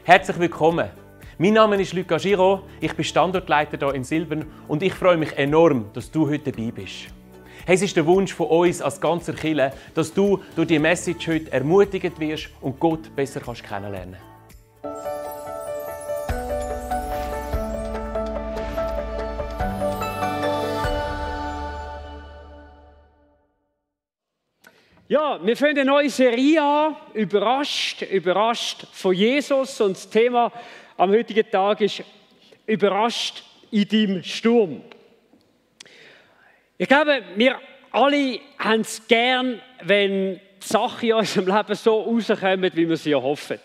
Herzlich willkommen. Mein Name ist Luca Giraud, ich bin Standortleiter hier in Silbern und ich freue mich enorm, dass du heute dabei bist. Hey, es ist der Wunsch von uns als ganzer Kirche, dass du durch diese Message heute ermutigt wirst und Gott besser kennenlernen kannst. Ja, wir fangen eine neue Serie an, überrascht von Jesus. Und das Thema am heutigen Tag ist überrascht in deinem Sturm. Ich glaube, wir alle haben es gern, wenn die Sachen in unserem Leben so rauskommen, wie wir sie erhoffen.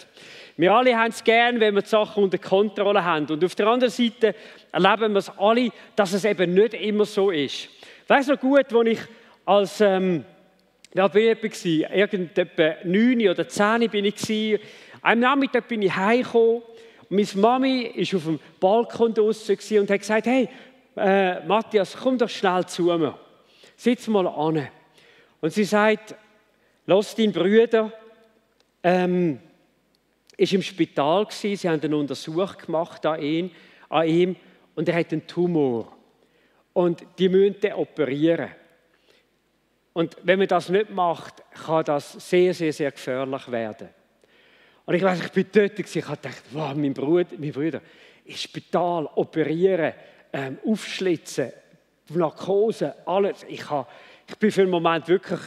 Wir alle haben es gern, wenn wir die Sachen unter Kontrolle haben. Und auf der anderen Seite erleben wir es alle, dass es eben nicht immer so ist. Ich weiss noch gut, als ich als da war ich etwa 9 oder 10 bin ich. Am Nachmittag bin ich heimgekommen und meine Mami war auf dem Balkon draussen und hat gesagt, hey, Matthias, komm doch schnell zu mir. Sitz mal an. Und sie sagt, lass deinen Bruder, ist im Spital gewesen, sie haben einen Untersuch gemacht an ihm und er hat einen Tumor. Und die müssen den operieren. Und wenn man das nicht macht, kann das sehr, sehr, sehr gefährlich werden. Und ich weiss, ich bin dort und ich habe gedacht, wow, mein Bruder, ins Spital, operieren, aufschlitzen, Narkose, alles. Ich bin für einen Moment wirklich,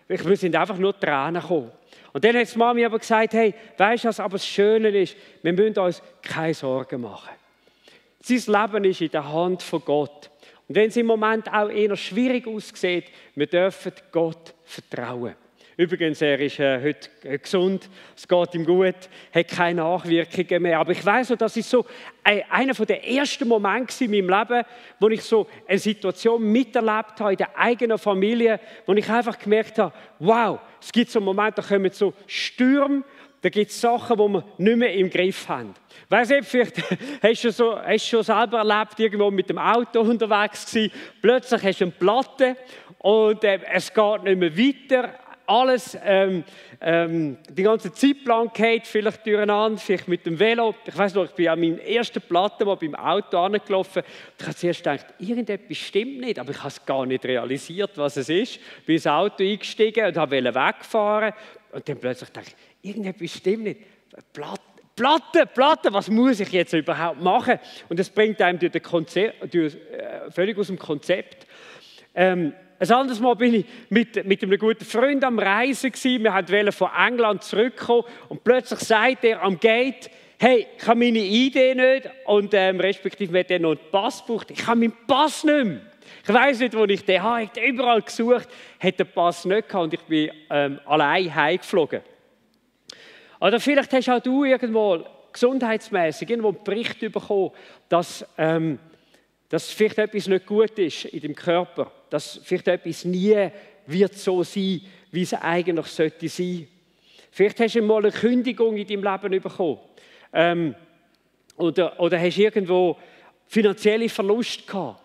wir sind einfach nur Tränen gekommen. Und dann hat die Mami aber gesagt, hey, weisst du was, aber das Schöne ist, wir müssen uns keine Sorgen machen. Sein Leben ist in der Hand von Gott. Und wenn es im Moment auch eher schwierig aussieht, wir dürfen Gott vertrauen. Übrigens, er ist heute gesund, es geht ihm gut, hat keine Nachwirkungen mehr. Aber ich weiss noch, das ist so einer der ersten Momente in meinem Leben, wo ich so eine Situation miterlebt habe in der eigenen Familie, wo ich einfach gemerkt habe, wow, es gibt so Momente, da kommen so Stürme, da gibt es Sachen, die wir nicht mehr im Griff haben. Weiss nicht, vielleicht hast du schon selber erlebt, irgendwo mit dem Auto unterwegs gewesen, plötzlich hast du eine Platte und es geht nicht mehr weiter. Alles, die ganze Zeitplan geht vielleicht durcheinander, vielleicht mit dem Velo. Ich weiss noch, ich bin an meinem ersten Platten mal beim Auto angelaufen und ich habe zuerst gedacht, irgendetwas stimmt nicht, aber ich habe es gar nicht realisiert, was es ist. Ich bin ins Auto eingestiegen und wollte wegfahren und dann plötzlich dachte ich, irgendetwas stimmt nicht. Platte, was muss ich jetzt überhaupt machen? Und das bringt einem völlig aus dem Konzept. Ein anderes Mal bin ich mit einem guten Freund am Reisen gewesen. Wir wollten von England zurückkommen und plötzlich sagt er am Gate, hey, ich habe meine ID nicht und respektive wenn der noch einen Pass braucht, ich habe meinen Pass nicht mehr. Ich weiss nicht, wo ich den habe. Ich habe überall gesucht, hat den Pass nicht gehabt und ich bin allein heimgeflogen. Oder vielleicht hast auch du irgendwo gesundheitsmäßig irgendwo einen Bericht bekommen, dass vielleicht etwas nicht gut ist in deinem Körper, dass vielleicht etwas nie wird so sein, wie es eigentlich sollte sein. Vielleicht hast du mal eine Kündigung in deinem Leben bekommen oder hast irgendwo finanzielle Verlust gehabt.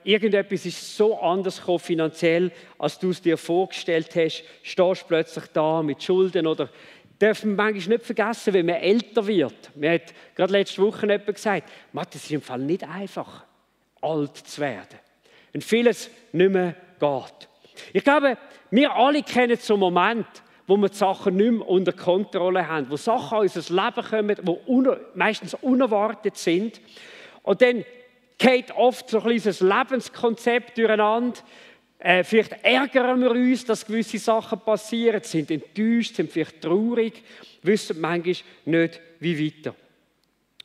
Irgendetwas ist so anders gekommen, finanziell, als du es dir vorgestellt hast. Stehst plötzlich da mit Schulden oder dürfen wir manchmal nicht vergessen, wenn man älter wird. Mir hat gerade letzte Woche jemand gesagt, Matt, es ist im Fall nicht einfach, alt zu werden. Und vieles nicht mehr geht. Ich glaube, wir alle kennen so Momente, wo wir die Sachen nicht mehr unter Kontrolle haben, wo Sachen in unser Leben kommen, die meistens unerwartet sind. Und dann geht oft so ein kleines Lebenskonzept durcheinander. Vielleicht ärgern wir uns, dass gewisse Sachen passieren, sind enttäuscht, sind vielleicht traurig, wissen manchmal nicht, wie weiter.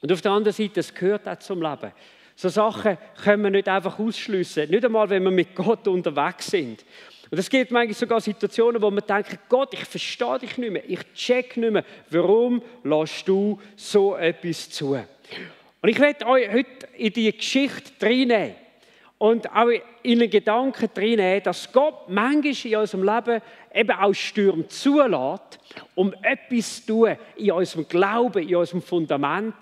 Und auf der anderen Seite, es gehört auch zum Leben. So Sachen können wir nicht einfach ausschliessen, nicht einmal, wenn wir mit Gott unterwegs sind. Und es gibt manchmal sogar Situationen, wo wir denken, Gott, ich verstehe dich nicht mehr, ich check nicht mehr, warum lässt du so etwas zu? Und ich werde euch heute in die Geschichte reinnehmen. Und auch in den Gedanken reinnehmen, dass Gott manchmal in unserem Leben eben auch Stürme zulässt, um etwas zu tun in unserem Glauben, in unserem Fundament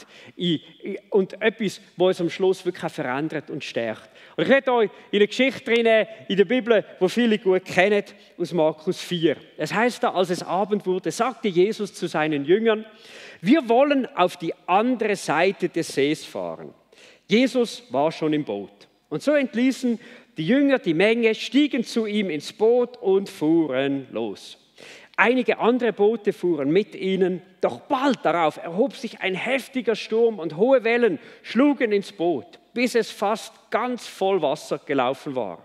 und etwas, was uns am Schluss wirklich verändert und stärkt. Und ich werde euch in eine Geschichte reinnehmen, in der Bibel, die viele gut kennen, aus Markus 4. Es heißt da, als es Abend wurde, sagte Jesus zu seinen Jüngern, wir wollen auf die andere Seite des Sees fahren. Jesus war schon im Boot. Und so entließen die Jünger die Menge, stiegen zu ihm ins Boot und fuhren los. Einige andere Boote fuhren mit ihnen, doch bald darauf erhob sich ein heftiger Sturm und hohe Wellen schlugen ins Boot, bis es fast ganz voll Wasser gelaufen war.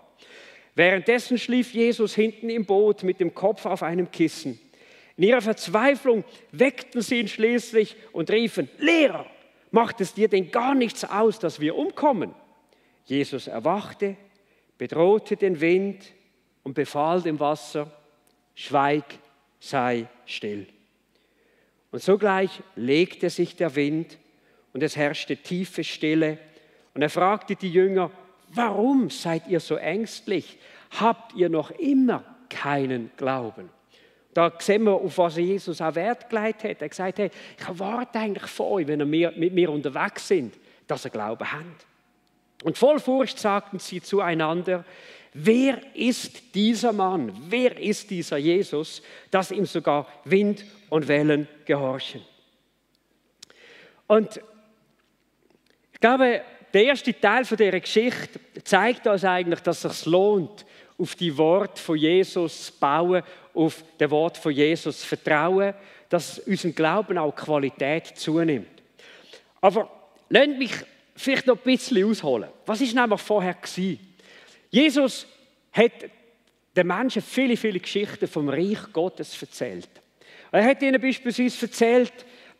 Währenddessen schlief Jesus hinten im Boot mit dem Kopf auf einem Kissen. In ihrer Verzweiflung weckten sie ihn schließlich und riefen, Lehrer, macht es dir denn gar nichts aus, dass wir umkommen? Jesus erwachte, bedrohte den Wind und befahl dem Wasser, schweig, sei still. Und sogleich legte sich der Wind und es herrschte tiefe Stille. Und er fragte die Jünger, warum seid ihr so ängstlich? Habt ihr noch immer keinen Glauben? Da sehen wir, auf was Jesus auch Wert gelegt hat. Er hat gesagt, hey, ich erwarte eigentlich von euch, wenn ihr mit mir unterwegs sind, dass ihr Glauben habt. Und voll Furcht sagten sie zueinander, wer ist dieser Mann, wer ist dieser Jesus, dass ihm sogar Wind und Wellen gehorchen? Und ich glaube, der erste Teil von dieser Geschichte zeigt uns eigentlich, dass es sich lohnt, auf die Worte von Jesus zu bauen, auf das Wort von Jesus zu vertrauen, dass unser Glauben auch Qualität zunimmt. Aber lasst mich vielleicht noch ein bisschen ausholen. Was war nämlich vorher gewesen? Jesus hat den Menschen viele, viele Geschichten vom Reich Gottes erzählt. Er hat ihnen beispielsweise erzählt,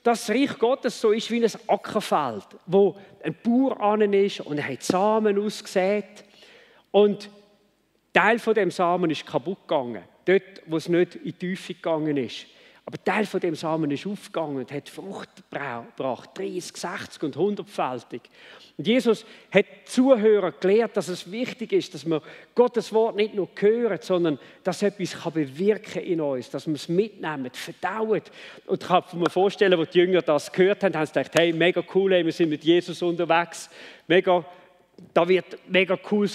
dass das Reich Gottes so ist wie ein Ackerfeld, wo ein Bauer an ist und er hat Samen ausgesät. Und Teil von dem Samen ist kaputt gegangen, dort, wo es nicht in die Tiefe gegangen ist. Aber Teil von dem Samen ist aufgegangen und hat Frucht gebracht, 30, 60 und 100-fältig. Und Jesus hat Zuhörer gelehrt, dass es wichtig ist, dass wir Gottes Wort nicht nur hören, sondern dass etwas bewirken in uns, dass wir es mitnehmen, verdauen. Und ich kann mir vorstellen, als die Jünger das gehört haben, haben sie gedacht, hey, mega cool, wir sind mit Jesus unterwegs, da wird mega cool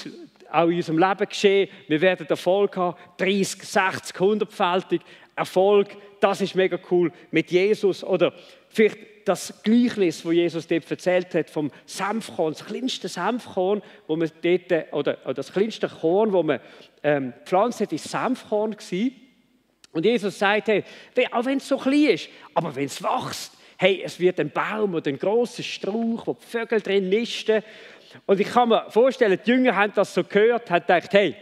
auch in unserem Leben geschehen, wir werden Erfolg haben, 30, 60, 100-fältig, Erfolg, das ist mega cool mit Jesus. Oder vielleicht das Gleichnis, das Jesus dort erzählt hat, vom Senfkorn, das kleinste Senfkorn, wo man dort, oder das kleinste Korn, das man gepflanzt hat, ist Senfkorn gewesen. Und Jesus sagt, hey, auch wenn es so klein ist, aber wenn es wächst, hey, es wird ein Baum oder ein grosser Strauch, wo die Vögel drin nisten. Und ich kann mir vorstellen, die Jünger haben das so gehört, haben gedacht, hey,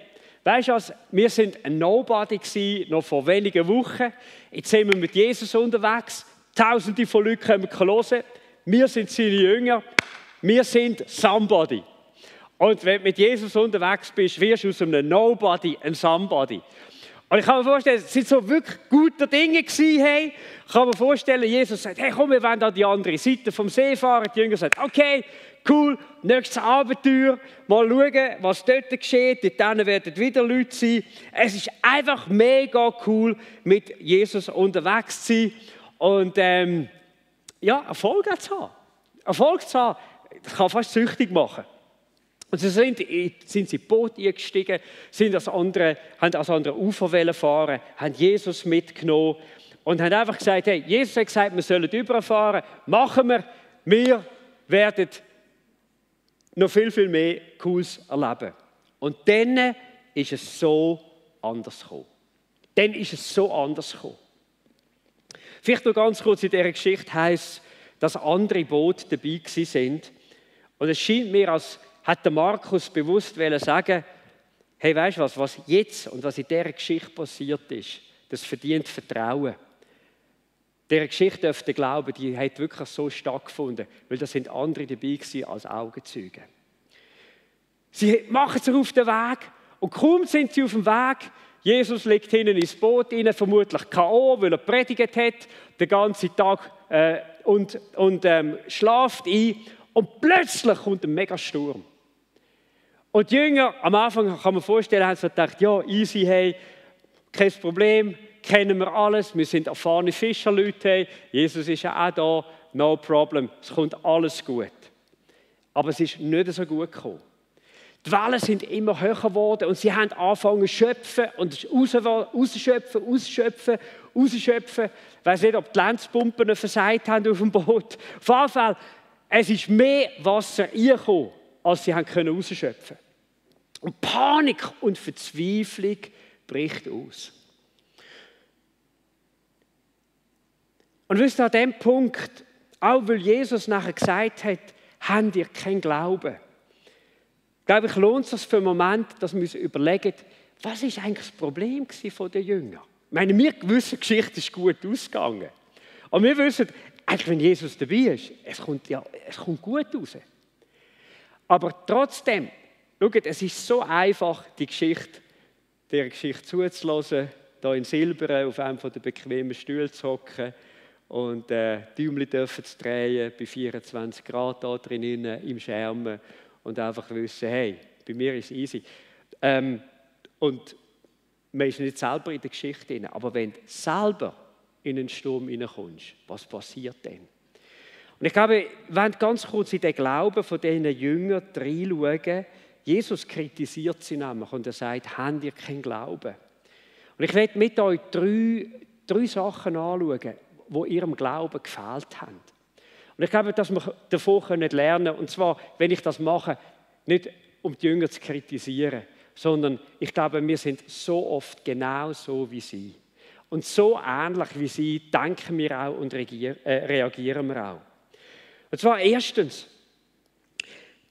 weißt du was, wir sind ein Nobody gewesen, noch vor wenigen Wochen. Jetzt sind wir mit Jesus unterwegs. Tausende von Leuten können hören. Wir sind seine Jünger. Wir sind Somebody. Und wenn du mit Jesus unterwegs bist, wirst du aus einem Nobody ein Somebody. Und ich kann mir vorstellen, es sind so wirklich gute Dinge gewesen. Hey. Ich kann mir vorstellen, Jesus sagt, hey komm, wir wollen an die andere Seite vom See fahren. Die Jünger sagen, okay, cool, nächstes Abenteuer, mal schauen, was dort geschieht. Dort werden wieder Leute sein. Es ist einfach mega cool, mit Jesus unterwegs zu sein. Und Erfolg zu haben. Erfolg zu haben, das kann fast süchtig machen. Und sie sind sie in Boot eingestiegen, haben als andere Ufer fahren, haben Jesus mitgenommen und haben einfach gesagt, hey, Jesus hat gesagt, wir sollen überfahren, machen wir, wir werden noch viel, viel mehr Cooles erleben. Und dann ist es so anders gekommen. Vielleicht noch ganz kurz in dieser Geschichte heisst, dass andere Boote dabei sind. Und es scheint mir, als hat der Markus bewusst sagen, hey, weißt du was jetzt und was in dieser Geschichte passiert ist, das verdient Vertrauen. Dieser Geschichte dürfte glauben, die hat wirklich so stattgefunden, weil da sind andere dabei gewesen als Augenzeugen. Sie machen sich auf den Weg und kaum sind sie auf dem Weg, Jesus legt hinten ins Boot rein, vermutlich K.O., weil er predigt hat, den ganzen Tag und schlaft ein und plötzlich kommt ein Megasturm. Und die Jünger, am Anfang kann man vorstellen, haben sie gedacht, ja, easy, hey, kein Problem, kennen wir alles, wir sind erfahrene Fischerleute, hey, Jesus ist ja auch da, no problem, es kommt alles gut. Aber es ist nicht so gut gekommen. Die Wellen sind immer höher geworden und sie haben angefangen zu schöpfen und rausschöpfen. Ich weiss nicht, ob die Lenzpumpen versagt haben auf dem Boot. Auf jeden Fall, es ist mehr Wasser reingekommen, als sie rausschöpfen können. Und Panik und Verzweiflung bricht aus. Und wisst ihr, an diesem Punkt, auch weil Jesus nachher gesagt hat, habt ihr keinen Glauben. Glaube ich, lohnt es sich für einen Moment, dass wir uns überlegen, was ist eigentlich das Problem der Jünger? Ich meine, wir wissen, die Geschichte ist gut ausgegangen. Und wir wissen, eigentlich, wenn Jesus dabei ist, es kommt gut raus. Aber trotzdem, schaut, es ist so einfach, der Geschichte zuzulassen, hier in Silberen auf einem der bequemen Stühle zu hocken und Däumchen dürfen zu drehen bei 24 Grad da drinnen im Schermen und einfach wissen, hey, bei mir ist es easy. Und man ist nicht selber in der Geschichte drin, aber wenn du selber in einen Sturm hineinkommst, was passiert dann? Und ich glaube, wenn ganz kurz in den Glauben von diesen Jüngern reinschauen, Jesus kritisiert sie nämlich und er sagt, habt ihr keinen Glauben? Und ich werde mit euch drei Sachen anschauen, die ihrem Glauben gefehlt haben. Und ich glaube, dass wir davon lernen können, und zwar, wenn ich das mache, nicht um die Jünger zu kritisieren, sondern ich glaube, wir sind so oft genau so wie sie. Und so ähnlich wie sie denken wir auch und reagieren wir auch. Und zwar erstens,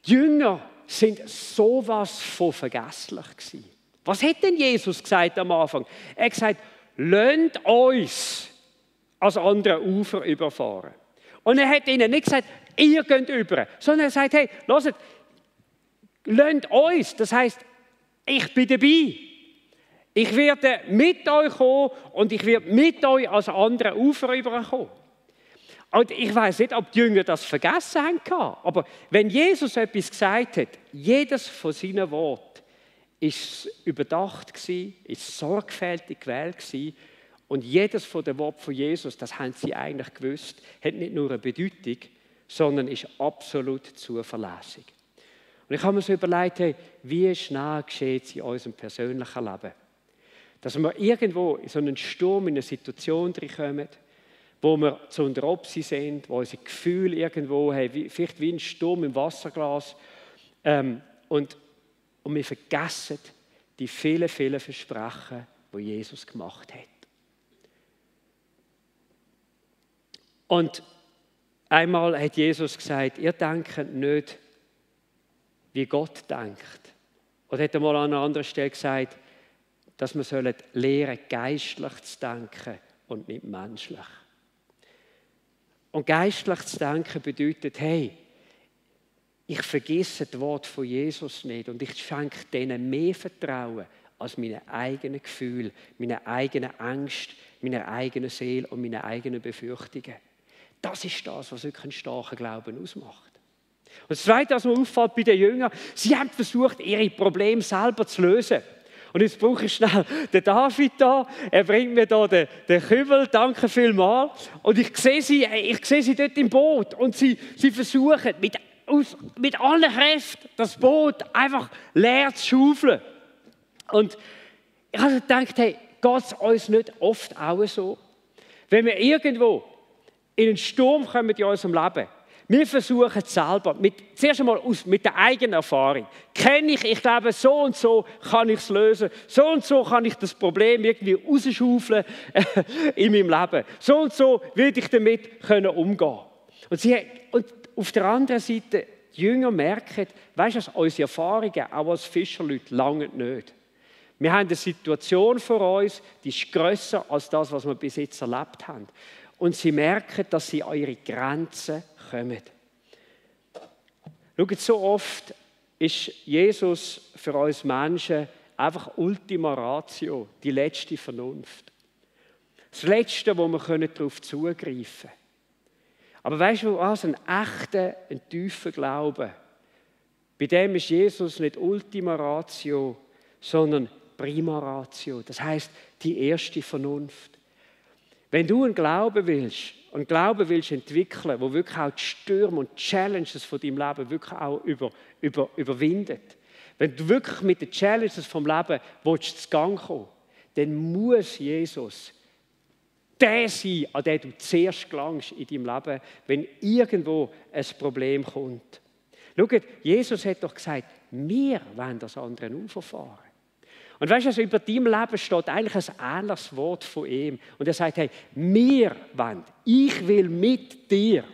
die Jünger sind sowas von vergesslich gewesen. Was hat denn Jesus gesagt am Anfang? Er hat gesagt, lasst uns als andere Ufer überfahren. Und er hat ihnen nicht gesagt, ihr geht über, sondern er sagt, hey, hört, lasst uns, das heisst, ich bin dabei. Ich werde mit euch kommen und ich werde mit euch als andere Ufer überkommen. Und ich weiß nicht, ob die Jünger das vergessen haben, aber wenn Jesus etwas gesagt hat, jedes von seinen Worten ist überdacht gewesen, ist sorgfältig gewählt gewesen, und jedes von den Worten von Jesus, das haben sie eigentlich gewusst, hat nicht nur eine Bedeutung, sondern ist absolut zuverlässig. Und ich habe mir so überlegt, hey, wie schnell geschieht es in unserem persönlichen Leben? Dass wir irgendwo in so einen Sturm, in eine Situation reinkommen, wo wir zu unter Opsi sind, wo unsere Gefühle irgendwo haben, vielleicht wie ein Sturm im Wasserglas, und wir vergessen die vielen, vielen Versprechen, die Jesus gemacht hat. Und einmal hat Jesus gesagt, ihr denkt nicht, wie Gott denkt. Oder hat er mal an einer anderen Stelle gesagt, dass wir lernen, geistlich zu denken und nicht menschlich. Und geistlich zu denken bedeutet, hey, ich vergesse das Wort von Jesus nicht und ich schenke denen mehr Vertrauen als meine eigenen Gefühle, meine eigenen Ängste, meine eigene Seele und meine eigenen Befürchtungen. Das ist das, was wirklich einen starken Glauben ausmacht. Und das Zweite, was mir auffällt bei den Jüngern, sie haben versucht, ihre Probleme selber zu lösen. Und jetzt brauche ich schnell den David da. Er bringt mir da den Kübel. Danke vielmals. Und ich sehe sie dort im Boot. Und sie versuchen mit allen Kräften das Boot einfach leer zu schaufeln. Und ich habe gedacht, hey, geht es uns nicht oft auch so? Wenn wir irgendwo in einen Sturm kommen in unserem Leben, wir versuchen es selber, zuerst einmal mit der eigenen Erfahrung. Kenne ich glaube, so und so kann ich es lösen, so und so kann ich das Problem irgendwie rausschaufeln in meinem Leben. So und so würde ich damit umgehen. Und auf der anderen Seite, die Jünger merken, weißt du, unsere Erfahrungen, auch als Fischerleute, lange nicht. Wir haben eine Situation vor uns, die ist grösser als das, was wir bis jetzt erlebt haben. Und sie merken, dass sie an ihre Grenzen kommen. Schaut, so oft ist Jesus für uns Menschen einfach Ultima Ratio, die letzte Vernunft. Das Letzte, wo wir darauf zugreifen können. Aber weißt du was? Ein echter, ein tiefer Glaube. Bei dem ist Jesus nicht Ultima Ratio, sondern Prima Ratio. Das heisst, die erste Vernunft. Wenn du einen Glauben willst entwickeln, wo wirklich auch die Stürme und Challenges von deinem Leben wirklich auch überwindet. wenn du wirklich mit den Challenges vom Leben zu Gang kommen willst, dann muss Jesus der sein, an den du zuerst gelangst in deinem Leben, wenn irgendwo ein Problem kommt. Schaut, Jesus hat doch gesagt, wir wollen das andere Ufer fahren. Und weißt du, also über deinem Leben steht eigentlich ein ähnliches Wort von ihm. Und er sagt, hey, wir wollen, ich will mit dir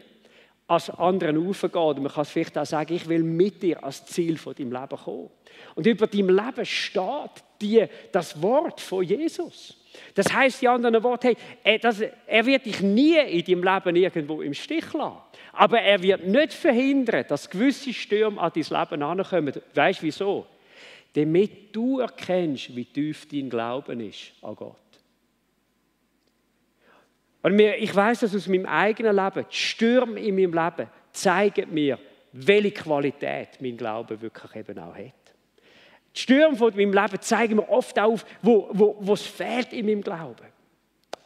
ans andere Ufer gehen. Oder man kann es vielleicht auch sagen, ich will mit dir ans Ziel von deinem Leben kommen. Und über deinem Leben steht das Wort von Jesus. Das heisst in anderen Worten, hey, er wird dich nie in deinem Leben irgendwo im Stich lassen. Aber er wird nicht verhindern, dass gewisse Stürme an dein Leben herankommen. Weißt du wieso? Damit du erkennst, wie tief dein Glauben ist an Gott. Und ich weiss das aus meinem eigenen Leben. Die Stürme in meinem Leben zeigen mir, welche Qualität mein Glaube wirklich eben auch hat. Die Stürme von meinem Leben zeigen mir oft auf, wo es fehlt in meinem Glauben.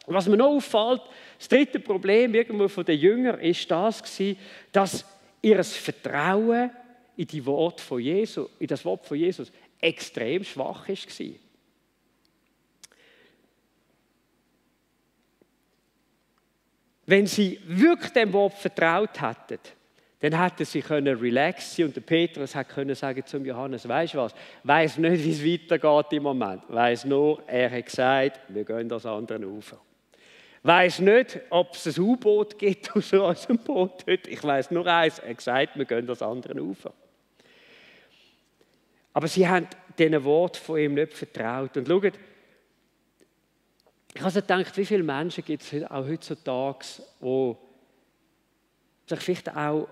Und was mir noch auffällt, das dritte Problem irgendwo von den Jüngern ist das gewesen, dass ihr Vertrauen in das Wort von Jesus extrem schwach war. Wenn sie wirklich dem Wort vertraut hätten, dann hätten sie relaxen und der Petrus hätte sagen zum Johannes, weisst du was, weiss nicht, wie es weitergeht im Moment. Weiss nur, er hat gesagt, wir gehen das andere Ufer. Weiss nicht, ob es ein U-Boot gibt aus unserem Boot heute. Ich weiss nur eins, er hat gesagt, wir gehen das andere Ufer. Aber sie haben diesen Wort von ihm nicht vertraut. Und schaut, ich habe so gedacht, wie viele Menschen gibt es auch heutzutage, die sich vielleicht auch,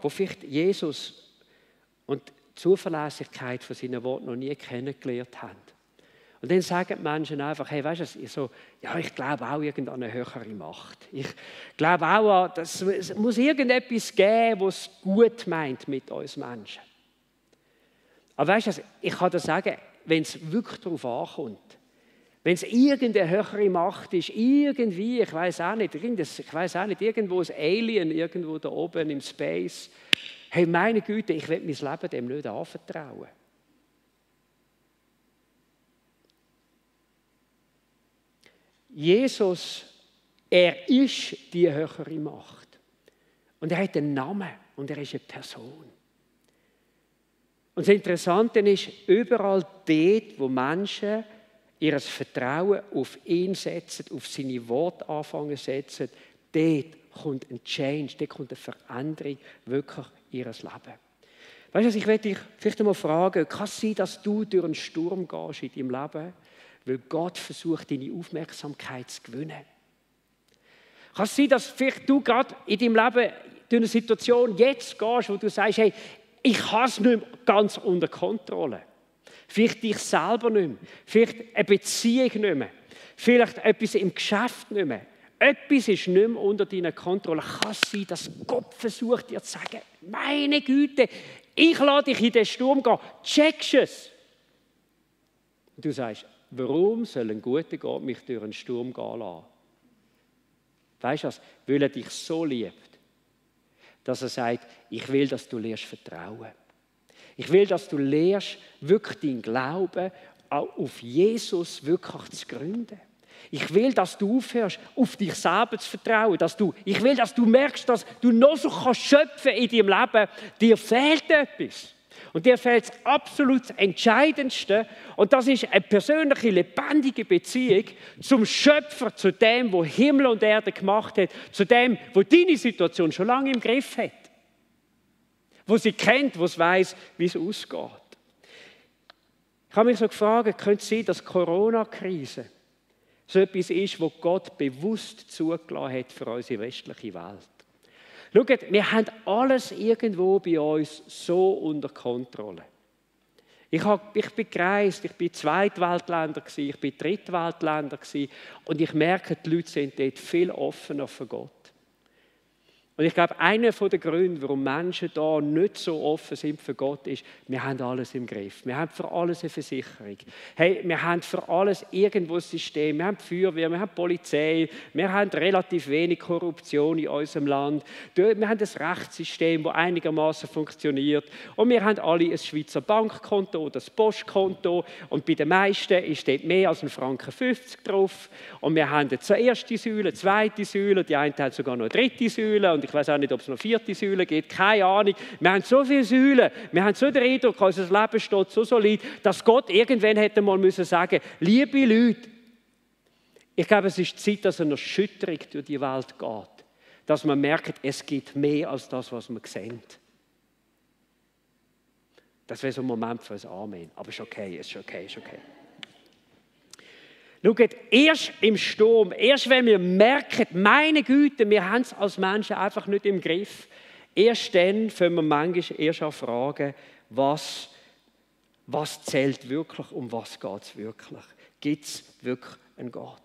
wo vielleicht Jesus und die Zuverlässigkeit von seinen Worten noch nie kennengelernt haben. Und dann sagen die Menschen einfach, hey, weißt du, so, ich glaube auch an eine höhere Macht. Ich glaube auch an, es muss irgendetwas geben, was gut meint mit uns Menschen. Aber weißt du, ich kann dir sagen, wenn es wirklich darauf ankommt, wenn es irgendeine höhere Macht ist, irgendwie, ich weiß auch nicht, irgendwo ein Alien, irgendwo da oben im Space, hey, meine Güte, ich will mein Leben dem nicht anvertrauen. Jesus, er ist die höhere Macht. Und er hat einen Namen und er ist eine Person. Und das Interessante ist, überall dort, wo Menschen ihr Vertrauen auf ihn setzen, auf seine Worte anfangen setzen, dort kommt ein Change, dort kommt eine Veränderung wirklich in ihr Leben. Weißt du, ich werde dich vielleicht einmal fragen, kann es sein, dass du durch einen Sturm gehst in deinem Leben, weil Gott versucht, deine Aufmerksamkeit zu gewinnen? Kann es sein, dass vielleicht du gerade in deinem Leben durch eine Situation jetzt gehst, wo du sagst, hey, ich habe es nicht mehr ganz unter Kontrolle. Vielleicht dich selber nicht mehr. Vielleicht eine Beziehung nicht mehr. Vielleicht etwas im Geschäft nicht mehr. Etwas ist nicht mehr unter deiner Kontrolle. Kann es sein, dass Gott versucht, dir zu sagen, meine Güte, ich lasse dich in den Sturm gehen. Checkst es? Und du sagst, warum soll ein guter Gott mich durch einen Sturm gehen lassen? Weißt du was? Weil er dich so liebt, dass er sagt, ich will, dass du lernst vertrauen. Ich will, dass du lernst, wirklich deinen Glauben auch auf Jesus wirklich zu gründen. Ich will, dass du aufhörst, auf dich selber zu vertrauen. Ich will, dass du merkst, dass du noch so schöpfen kannst in deinem Leben. Dir fehlt etwas. Und dir fehlt das absolut Entscheidendste. Und das ist eine persönliche, lebendige Beziehung zum Schöpfer, zu dem, der Himmel und Erde gemacht hat, zu dem, der deine Situation schon lange im Griff hat. Wo sie kennt, wo sie weiss, wie es ausgeht. Ich habe mich so gefragt, könnte es sein, dass die Corona-Krise so etwas ist, was Gott bewusst zugelassen hat für unsere westliche Welt? Schaut, wir haben alles irgendwo bei uns so unter Kontrolle. Ich bin gereist, ich war Zweitweltländer, ich war Drittweltländer und ich merke, die Leute sind dort viel offener für Gott. Und ich glaube, einer der Gründe, warum Menschen da nicht so offen sind für Gott, ist, wir haben alles im Griff. Wir haben für alles eine Versicherung. Hey, wir haben für alles irgendwo ein System. Wir haben die Feuerwehr, wir haben die Polizei, wir haben relativ wenig Korruption in unserem Land. Wir haben ein Rechtssystem, das einigermaßen funktioniert. Und wir haben alle ein Schweizer Bankkonto oder ein Postkonto. Und bei den meisten ist dort mehr als $1,50 drauf. Und wir haben eine erste Säule, eine zweite Säule, die einen haben sogar noch eine dritte Säule. Und ich weiß auch nicht, ob es noch eine vierte Säule gibt, keine Ahnung. Wir haben so viele Säulen, wir haben so den Eindruck, unser Leben steht so solid, dass Gott irgendwann hätte mal müssen sagen, liebe Leute, ich glaube, es ist Zeit, dass eine Erschütterung durch die Welt geht. Dass man merkt, es gibt mehr als das, was man sehen. Das wäre so ein Moment für ein Amen. Aber ist okay, ist okay, ist okay. Schaut, erst im Sturm, erst wenn wir merken, meine Güte, wir haben es als Menschen einfach nicht im Griff, erst dann können wir manchmal erst auch fragen, was zählt wirklich, um was geht es wirklich? Gibt es wirklich einen Gott?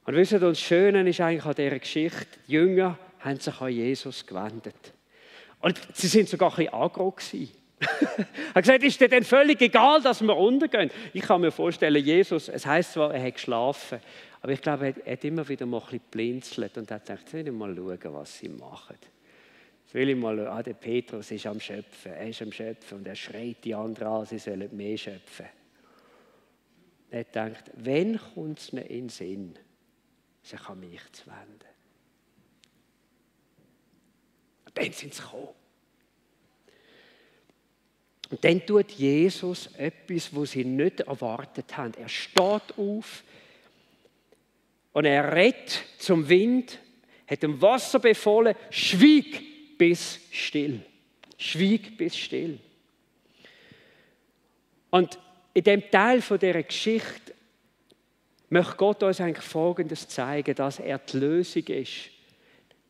Und wisst ihr, das Schöne ist eigentlich an dieser Geschichte, die Jünger haben sich an Jesus gewendet. Und sie sind sogar ein bisschen aggro gewesen. Er hat gesagt, ist dir denn völlig egal, dass wir untergehen? Ich kann mir vorstellen, Jesus, es heisst zwar, er hat geschlafen, aber ich glaube, er hat immer wieder mal ein bisschen blinzelt und hat gedacht, jetzt will ich mal schauen, was sie machen. Jetzt will ich mal schauen, der Petrus ist am Schöpfen, er ist am Schöpfen und er schreit die anderen an, sie sollen mehr schöpfen. Er hat gedacht, wenn kommt es ihnen in den Sinn, sich an mich zu wenden? Und dann sind sie gekommen. Und dann tut Jesus etwas, was sie nicht erwartet haben. Er steht auf und er redet zum Wind, hat dem Wasser befohlen, schwieg bis still. Schwieg bis still. Und in dem Teil von dieser Geschichte möchte Gott uns eigentlich Folgendes zeigen, dass er die Lösung ist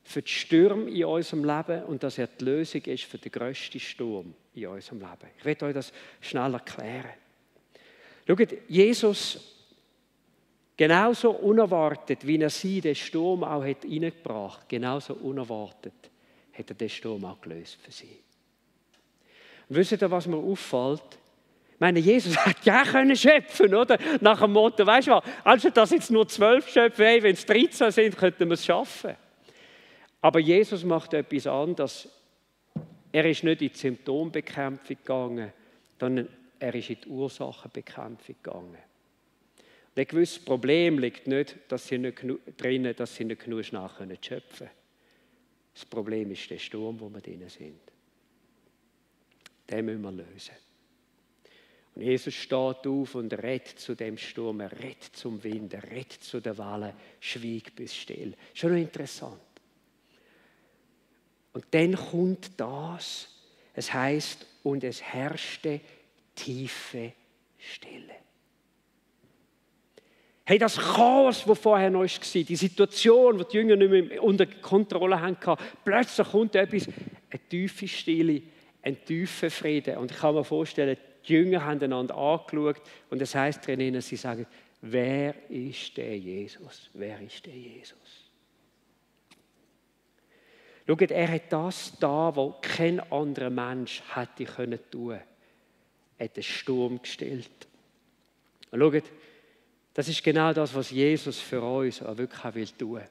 für die Stürme in unserem Leben und dass er die Lösung ist für den grössten Sturm in unserem Leben. Ich werde euch das schnell erklären. Schaut, Jesus, genauso unerwartet, wie er sie den Sturm auch hat reingebracht, genauso unerwartet hat er den Sturm auch gelöst für sie. Und wisst ihr, was mir auffällt? Ich meine, Jesus hat ja können schöpfen, oder? Nach dem Motto, weißt du was, also dass jetzt nur 12 schöpfen, hey, wenn es 13 sind, könnten wir es schaffen. Aber Jesus macht etwas anderes. Er ist nicht in die Symptombekämpfung gegangen, sondern er ist in die Ursachenbekämpfung gegangen. Und ein gewisses Problem liegt nicht, dass sie nicht drinnen, dass sie nicht genug schnell schöpfen können. Das Problem ist der Sturm, wo wir drin sind. Den müssen wir lösen. Und Jesus steht auf und redet zu dem Sturm, er redet zum Wind, er redet zu den Wellen, schwieg bis still. Schon noch interessant. Und dann kommt das, es heißt, und es herrschte tiefe Stille. Hey, das Chaos, das vorher noch war, die Situation, die die Jünger nicht mehr unter Kontrolle hatten, plötzlich kommt etwas, eine tiefe Stille, ein tiefer Frieden. Und ich kann mir vorstellen, die Jünger haben einander angeschaut und es heisst drinnen, sie sagen, wer ist der Jesus? Wer ist der Jesus? Schaut, er hat das da, was kein anderer Mensch hätte tun können. Er hat den Sturm gestillt. Und schaut, das ist genau das, was Jesus für uns auch wirklich tun will.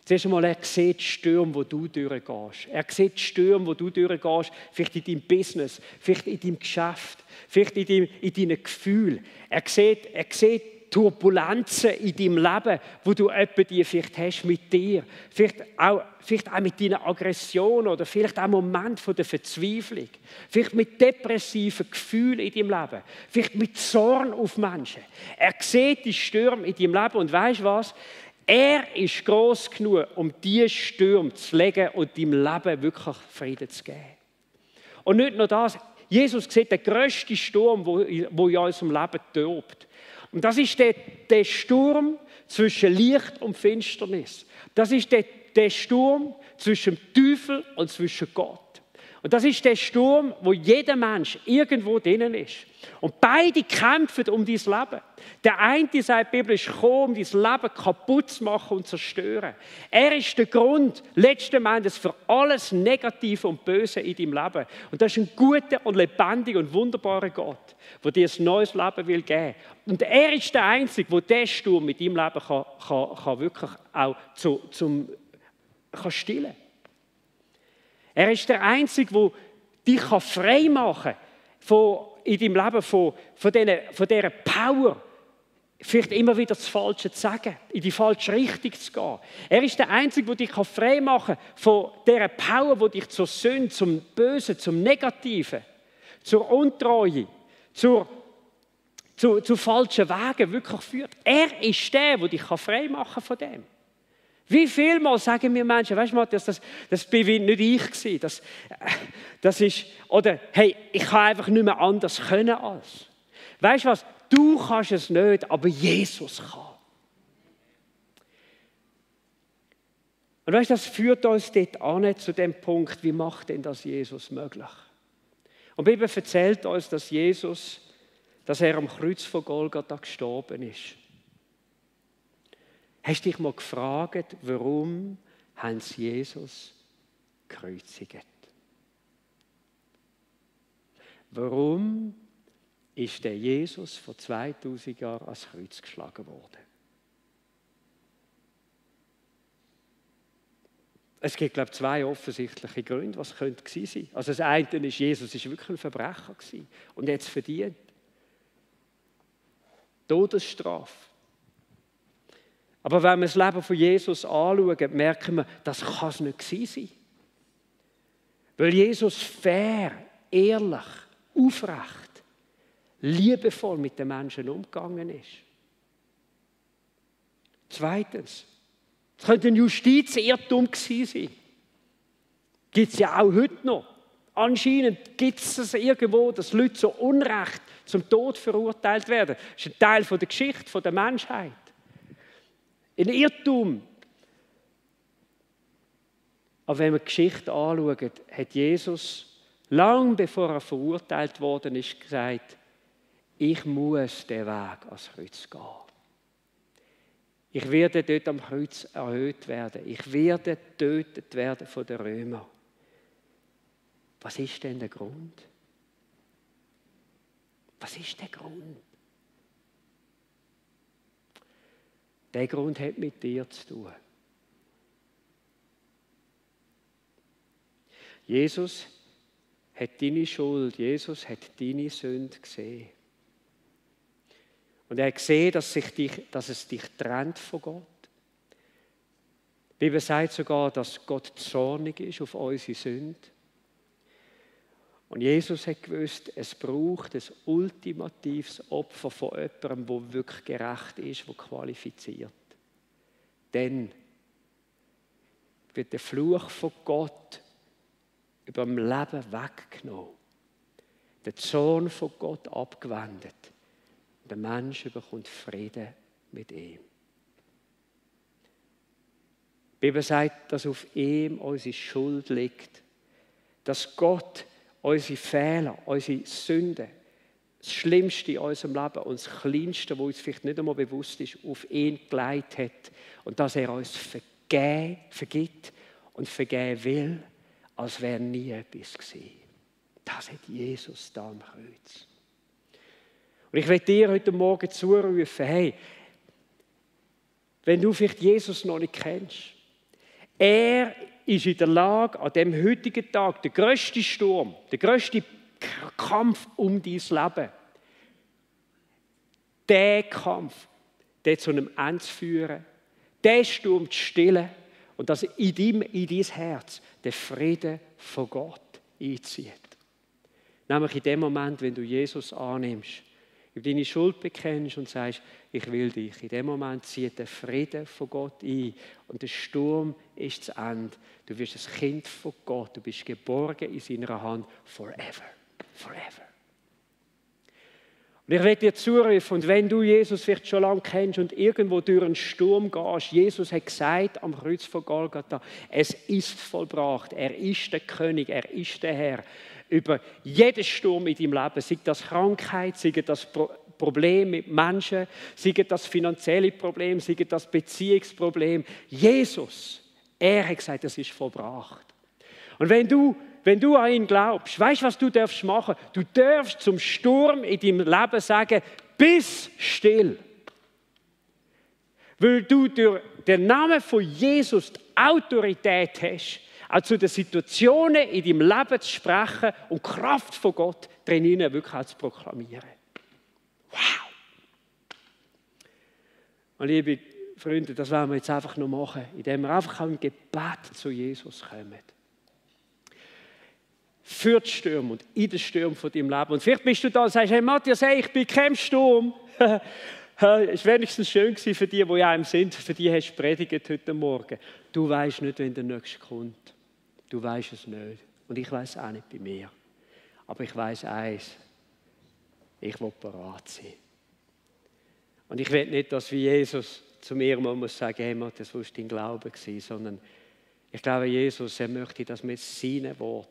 Zuerst einmal, er sieht die Stürme, wo du durchgehst. Er sieht die Stürme, wo du durchgehst, vielleicht in deinem Business, vielleicht in deinem Geschäft, vielleicht in deinen Gefühlen. Er sieht Turbulenzen in deinem Leben, wo du die vielleicht hast mit dir. Vielleicht auch mit deinen Aggressionen oder vielleicht auch Momente von der Verzweiflung. Vielleicht mit depressiven Gefühlen in deinem Leben. Vielleicht mit Zorn auf Menschen. Er sieht die Stürme in deinem Leben und weisst du was? Er ist gross genug, um diese Stürme zu legen und deinem Leben wirklich Frieden zu geben. Und nicht nur das, Jesus sieht den grössten Sturm, der in unserem Leben tobt. Und das ist der Sturm zwischen Licht und Finsternis. Das ist der Sturm zwischen dem Teufel und zwischen Gott. Und das ist der Sturm, wo jeder Mensch irgendwo drinnen ist. Und beide kämpfen um dein Leben. Der eine, sagt die Bibel, ist gekommen, um dein Leben kaputt zu machen und zu zerstören. Er ist der Grund, letzten Endes, für alles Negative und Böse in deinem Leben. Und das ist ein guter und lebendiger und wunderbarer Gott, der dir ein neues Leben will geben. Und er ist der Einzige, der diesen Sturm mit deinem Leben kann wirklich auch kann stillen. Er ist der Einzige, der dich frei machen kann in deinem Leben von dieser Power, vielleicht immer wieder das Falsche zu sagen, in die falsche Richtung zu gehen. Er ist der Einzige, der dich frei machen kann von dieser Power, die dich zur Sünde, zum Bösen, zum Negativen, zur Untreue, zu falschen Wegen wirklich führt. Er ist der dich frei machen kann von dem. Wie viel Mal sagen wir Menschen, weißt du, Matthias, das bin nicht ich gewesen, das ist, oder hey, ich kann einfach nicht mehr anders können als. Weißt du was, du kannst es nicht, aber Jesus kann. Und weißt du, das führt uns dort an, zu dem Punkt, wie macht denn das Jesus möglich? Und die Bibel erzählt uns, dass er am Kreuz von Golgatha gestorben ist. Hast du dich mal gefragt, warum haben sie Jesus gekreuzigt? Warum ist der Jesus vor 2000 Jahren ans Kreuz geschlagen worden? Es gibt, glaube ich, 2 offensichtliche Gründe, was könnte gewesen sein. Also das eine ist, Jesus war wirklich ein Verbrecher gewesen und jetzt verdient. Todesstrafe. Aber wenn wir das Leben von Jesus anschauen, merken wir, das kann es nicht gewesen sein. Weil Jesus fair, ehrlich, aufrecht, liebevoll mit den Menschen umgegangen ist. Zweitens, es könnte ein Justizirrtum gewesen sein. Gibt es ja auch heute noch. Anscheinend gibt es irgendwo, dass Leute so Unrecht zum Tod verurteilt werden. Das ist ein Teil der Geschichte der Menschheit. Ein Irrtum. Aber wenn wir die Geschichte anschauen, hat Jesus, lang bevor er verurteilt worden ist, gesagt, ich muss den Weg ans Kreuz gehen. Ich werde dort am Kreuz erhöht werden. Ich werde getötet werden von den Römern. Was ist denn der Grund? Was ist der Grund? Der Grund hat mit dir zu tun. Jesus hat deine Schuld, Jesus hat deine Sünde gesehen. Und er hat gesehen, dass es dich trennt von Gott. Die Bibel sagt sogar, dass Gott zornig ist auf unsere Sünde. Und Jesus hat gewusst, es braucht ein ultimatives Opfer von jemandem, der wirklich gerecht ist, der qualifiziert. Dann wird der Fluch von Gott über dem Leben weggenommen. Der Zorn von Gott abgewendet. Der Mensch bekommt Frieden mit ihm. Die Bibel sagt, dass auf ihm unsere Schuld liegt. Dass Gott unsere Fehler, unsere Sünden, das Schlimmste in unserem Leben und das Kleinste, was uns vielleicht nicht einmal bewusst ist, auf ihn gelegt hat. Und dass er uns vergibt und vergeben will, als wäre nie etwas gewesen. Das hat Jesus da am Kreuz. Und ich will dir heute Morgen zurufen, hey, wenn du vielleicht Jesus noch nicht kennst, er ist in der Lage, an dem heutigen Tag, der grösste Sturm, der grösste Kampf um dein Leben, den Kampf, den zu einem Ende zu führen, den Sturm zu stillen und dass in dein Herz der Friede von Gott einzieht. Nämlich in dem Moment, wenn du Jesus annimmst, deine Schuld bekennst und sagst, ich will dich. In dem Moment zieht der Friede von Gott ein und der Sturm ist zu Ende. Du wirst ein Kind von Gott, du bist geborgen in seiner Hand forever. Forever. Und ich will dir zurufen, und wenn du Jesus vielleicht schon lange kennst und irgendwo durch einen Sturm gehst, Jesus hat gesagt am Kreuz von Golgatha, es ist vollbracht, er ist der König, er ist der Herr über jeden Sturm in deinem Leben, sei das Krankheit, sei das Problem mit Menschen, sei das finanzielle Problem, sei das Beziehungsproblem. Jesus, er hat gesagt, es ist vollbracht. Und wenn du an ihn glaubst, weißt du, was du machen darfst? Du darfst zum Sturm in deinem Leben sagen, bist still. Weil du durch den Namen von Jesus die Autorität hast, auch zu den Situationen in deinem Leben zu sprechen und die Kraft von Gott drinnen wirklich auch zu proklamieren. Wow! Und liebe Freunde, das wollen wir jetzt einfach noch machen, indem wir einfach auch im Gebet zu Jesus kommen. Für die Stürme und in den Stürmen von deinem Leben. Und vielleicht bist du da und sagst, hey Matthias, hey, ich bin kein Sturm. Es war wenigstens schön für die ja im sind, für die hast du predigt heute Morgen. Du weißt nicht, wenn der Nächste kommt. Du weißt es nicht. Und ich weiß auch nicht bei mir. Aber ich weiß eins. Ich will bereit sein. Und ich will nicht, dass wie Jesus zu mir mal muss sagen, hey Matthias, das war dein Glaube gewesen, sondern ich glaube, Jesus, er möchte, dass wir seinen Wort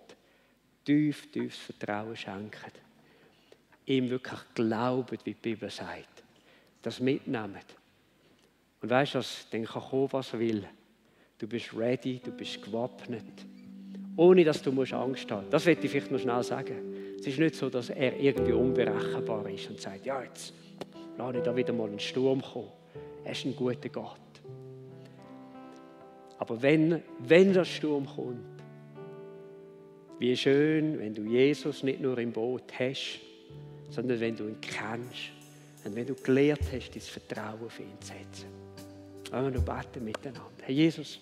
tiefes Vertrauen schenken. Ihm wirklich glauben, wie die Bibel sagt. Das mitnehmen. Und weißt du was? Dann kann kommen, was er will. Du bist ready, du bist gewappnet. Ohne, dass du Angst haben musst. Das will ich vielleicht noch schnell sagen. Es ist nicht so, dass er irgendwie unberechenbar ist und sagt, ja, jetzt lasse ich da wieder mal einen Sturm kommen. Er ist ein guter Gott. Aber wenn der Sturm kommt, wie schön, wenn du Jesus nicht nur im Boot hast, sondern wenn du ihn kennst und wenn du gelernt hast, dein Vertrauen auf ihn zu setzen. Wollen wir noch beten miteinander. Herr Jesus,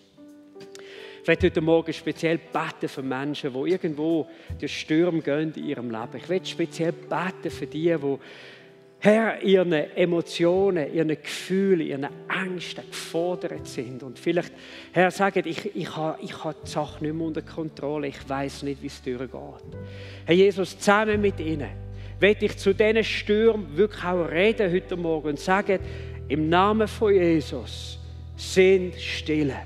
ich werde heute Morgen speziell beten für Menschen, die irgendwo durch Stürme gehen in ihrem Leben. Ich werde speziell beten für die Herr, ihren Emotionen, ihren Gefühlen, ihren Ängsten gefordert sind. Und vielleicht, Herr, sagen, ich habe die Sache nicht mehr unter Kontrolle, ich weiß nicht, wie es durchgeht. Herr Jesus, zusammen mit ihnen werde ich zu diesen Stürmen wirklich auch reden heute Morgen und sagen, im Namen von Jesus sind stille.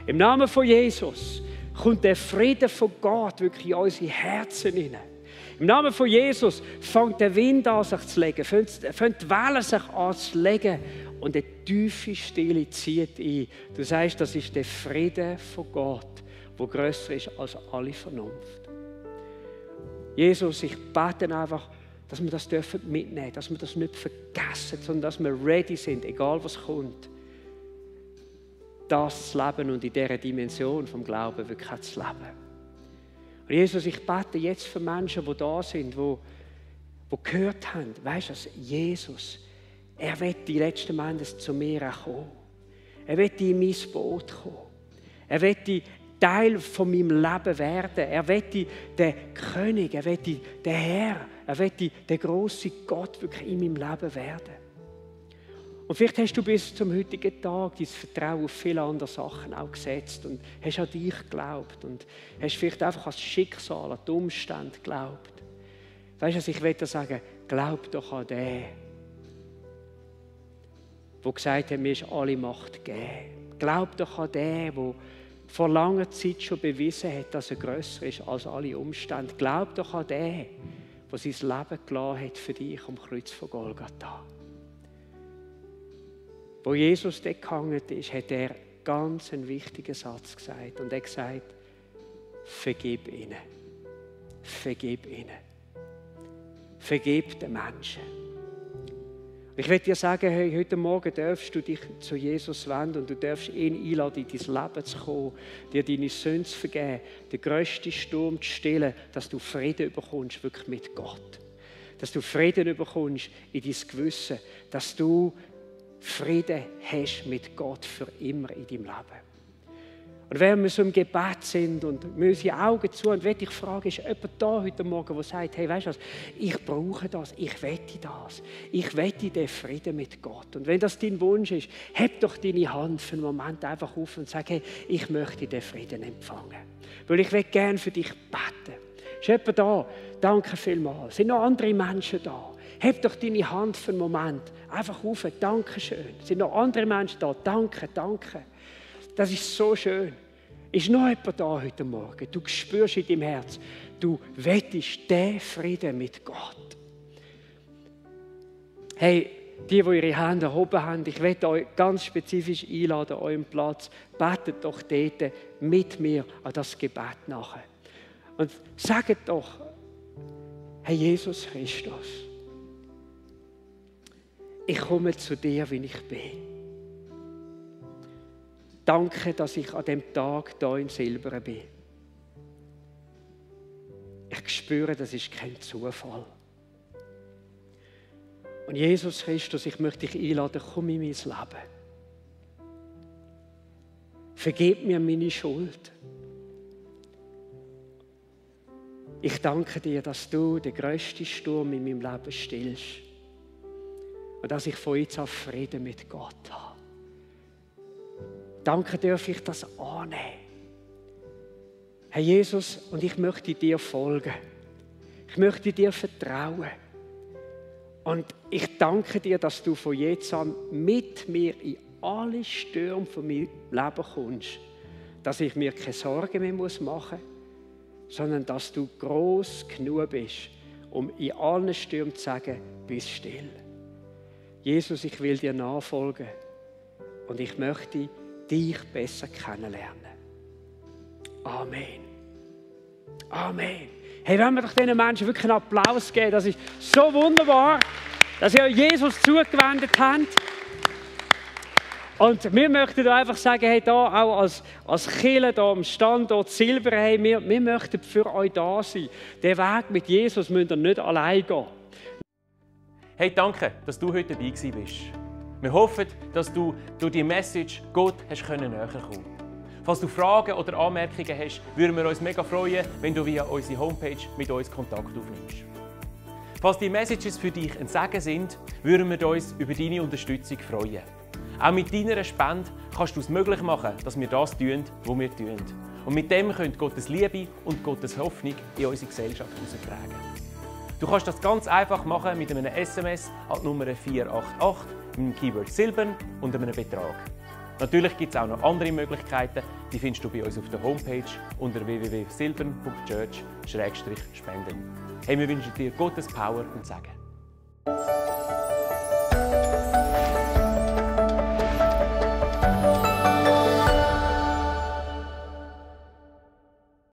Im Namen von Jesus kommt der Frieden von Gott wirklich in unsere Herzen hinein. Im Namen von Jesus fängt der Wind an, sich zu legen, fängt die Wellen sich an zu legen und eine tiefe Stille zieht ein. Du sagst, das ist der Frieden von Gott, der grösser ist als alle Vernunft. Jesus, ich bete einfach, dass wir das mitnehmen dürfen, dass wir das nicht vergessen, sondern dass wir ready sind, egal was kommt, das zu leben und in dieser Dimension vom Glauben wirklich zu leben. Und Jesus, ich bete jetzt für Menschen, die da sind, die gehört haben, weißt du, Jesus, er will die letzten Endes zu mir auch kommen. Er will in mein Boot kommen. Er will Teil von meinem Leben werden. Er will der König, er will der Herr, er will der grosse Gott wirklich in meinem Leben werden. Und vielleicht hast du bis zum heutigen Tag dein Vertrauen auf viele andere Sachen auch gesetzt und hast an dich geglaubt und hast vielleicht einfach an das Schicksal, an die Umstände geglaubt. Weißt du, ich will dir sagen, glaub doch an den, der gesagt hat, mir ist alle Macht gegeben. Glaub doch an den, der vor langer Zeit schon bewiesen hat, dass er grösser ist als alle Umstände. Glaub doch an den, der sein Leben gelassen hat für dich am Kreuz von Golgatha. Wo Jesus dort gehangen ist, hat er ganz einen wichtigen Satz gesagt. Und er hat gesagt, vergib ihnen. Vergib ihnen. Vergib den Menschen. Ich will dir sagen, hey, heute Morgen darfst du dich zu Jesus wenden und du darfst ihn einladen, in dein Leben zu kommen, dir deine Sünden zu vergeben, den grössten Sturm zu stillen, dass du Frieden bekommst, wirklich mit Gott. Dass du Frieden bekommst in dein Gewissen, dass du Frieden hast mit Gott für immer in deinem Leben. Und wenn wir so im Gebet sind und wir unsere Augen zu und will ich fragen, ist jemand da heute Morgen, der sagt, hey, weißt du was, ich brauche das, ich wette das, ich wette den Frieden mit Gott. Und wenn das dein Wunsch ist, heb doch deine Hand für einen Moment einfach auf und sag, hey, ich möchte den Frieden empfangen. Weil ich will gerne für dich beten. Ist jemand da? Danke vielmals. Sind noch andere Menschen da? Heb doch deine Hand für einen Moment einfach auf. Dankeschön. Es sind noch andere Menschen da. Danke, danke. Das ist so schön. Ist noch jemand da heute Morgen? Du spürst in deinem Herz, du wettest den Frieden mit Gott. Hey, die ihre Hände erhoben haben, ich möchte euch ganz spezifisch einladen an eurem Platz. Betet doch dort mit mir an das Gebet nachher. Und sagt doch, Herr Jesus Christus, ich komme zu dir, wie ich bin. Danke, dass ich an dem Tag hier in Silbern bin. Ich spüre, das ist kein Zufall. Und Jesus Christus, ich möchte dich einladen, komm in mein Leben. Vergib mir meine Schuld. Ich danke dir, dass du den grössten Sturm in meinem Leben stillst. Und dass ich von jetzt an Frieden mit Gott habe. Danke, darf ich das annehmen. Herr Jesus, und ich möchte dir folgen. Ich möchte dir vertrauen. Und ich danke dir, dass du von jetzt an mit mir in alle Stürme von meinem Leben kommst. Dass ich mir keine Sorgen mehr machen muss, sondern dass du gross genug bist, um in allen Stürmen zu sagen, bist still. Jesus, ich will dir nachfolgen und ich möchte dich besser kennenlernen. Amen. Amen. Hey, wenn wir doch diesen Menschen wirklich einen Applaus geben, das ist so wunderbar, dass ihr Jesus zugewendet habt. Und wir möchten einfach sagen, hey, da auch als Kirche, da am Standort Silber, hey, wir möchten für euch da sein. Den Weg mit Jesus müsst ihr nicht allein gehen. Hey, danke, dass du heute dabei bist. Wir hoffen, dass du durch die Message Gott näher kommen konntest. Falls du Fragen oder Anmerkungen hast, würden wir uns mega freuen, wenn du via unsere Homepage mit uns Kontakt aufnimmst. Falls die Messages für dich ein Segen sind, würden wir uns über deine Unterstützung freuen. Auch mit deiner Spende kannst du es möglich machen, dass wir das tun, was wir tun. Und mit dem könnt Gottes Liebe und Gottes Hoffnung in unsere Gesellschaft heraustragen. Du kannst das ganz einfach machen mit einem SMS an die Nummer 488, mit dem Keyword Silbern und einem Betrag. Natürlich gibt es auch noch andere Möglichkeiten, die findest du bei uns auf der Homepage unter www.silbern.church/spenden. Hey, wir wünschen dir Gottes Power und Segen.